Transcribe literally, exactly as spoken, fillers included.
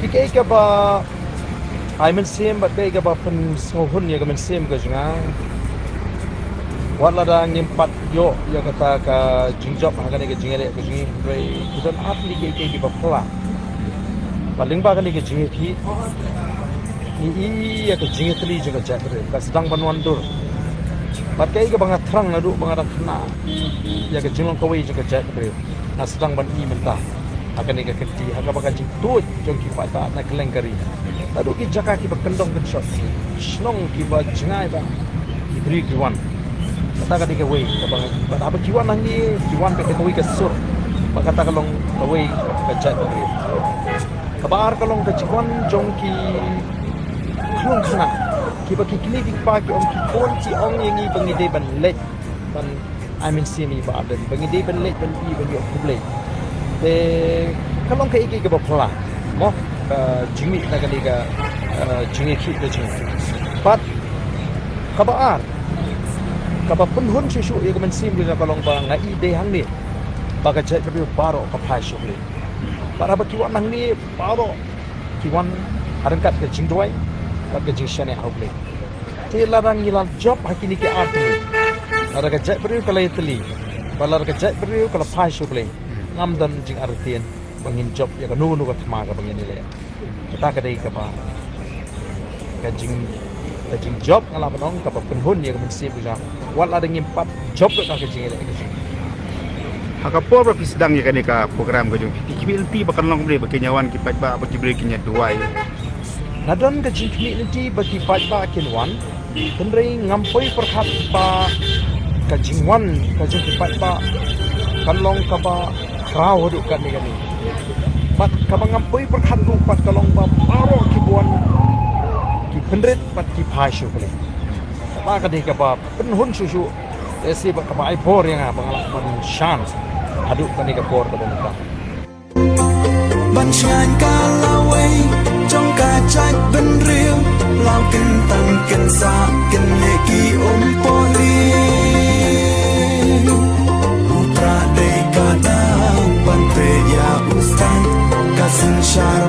Kaei kaba ai mynsiem bad kaei kaba pynsngewhun ïa ka mynsiem ka jong nga. Wat lada ngim pat ïoh ïa kata ka jingjop ha kane ka jingïaleh ka jong ngi, hynrei ki don ar tylli kiei kiei kiba phylla. Bad lyngba kane ka jingïakhih, ngi i ïa ka jingïatylli jong ka jaitbynriew ka sdang ban wan dur. Bad kaei kaba nga thrang naduh ba nga dang khynnah ïa ka jinglong kawei jong ka jaitbynriew, nga sdang ban i mynta ha kane ka kynti, ha kaba ka jingtuid jong ki paidbah na kylleng ka ri, naduh ki jaka kiba kyndong kynshot, shnong kiba jngai ba ki briew ki wan. Kata ka dei kawei kaba, bad haba ki wan hangne, ki wan bad kawei ka sur, bad kata ka long kawei ka jaitbynriew. Kaba ar ka long ka jingwan jong ki khyllung khynnah kiba ki kmie ki kpa ki ong, ki khun ki ong ïa ngi ba ngi dei ban leit ban ai mynsiem ïa i Bah Ardent, ba ngi dei ban leit ban i ban ïoh khublei. Te ka long kaei kaei kaba phylla, mo, ka jingmih na kane ka, eh, jingïakhih ka jong ngi. Bad kaba ar, kaba pynhun shuh shuh ïa ka mynsiem ka jong nga ka long ba nga i dei hangne ba ka jaitbynriew baroh ka phai sha U Blei. Bad haba ki wan hangne baroh ki wan ha ryngkat ka jingduwai bad ka jingshaniah ha U Blei. Te lada ngi la jop ha kine ki ar tylli, lada ka jaitbynriew ka la ïatylli bad lada ka jaitbynriew ka la phai sha U Blei, ngam don jingartatien ba ngin jop ïa kano kano ka thma kaba ngin ïaleh. Kata ka dei kaba, ka jing, ka jingjop, nga lah ban ong, kaba pynhun ïa ka mynsiem ka jong nga. Wat lada ngim pat jop lut ha ka jingïaleh ka jong ngi. Ha ka por ba phi sdang ïa kane ka program ka jong phi, phi khmih lynti ba kan long kumne, ba kin ïa wan ki paidbah, ba ki briew kin ïa duwai? Nga don ka jingkhmih lynti ba ki paidbah kin wan, hynrei ngam poi pyrkhat ba ka jingwan ka jong ki paidbah kan long kaba khraw haduh katne katne. Bad kaba ngam poi pyrkhat ruh pat ka long ba baroh kiba wan ki pynrit bad ki phai sha U Blei. Kata ka dei kaba pynhun shuh shuh, te shi bad kaba ai bor ïa nga ba nga lah ban shang haduh kane ka por kaba mynta. Ban shngaiñ ka lawei jong ka jaitbynriew, law kyntang kynsah kynleh ki umpoh ri. U Trai dei ka dang ban peit ïa u Stan, ka synshar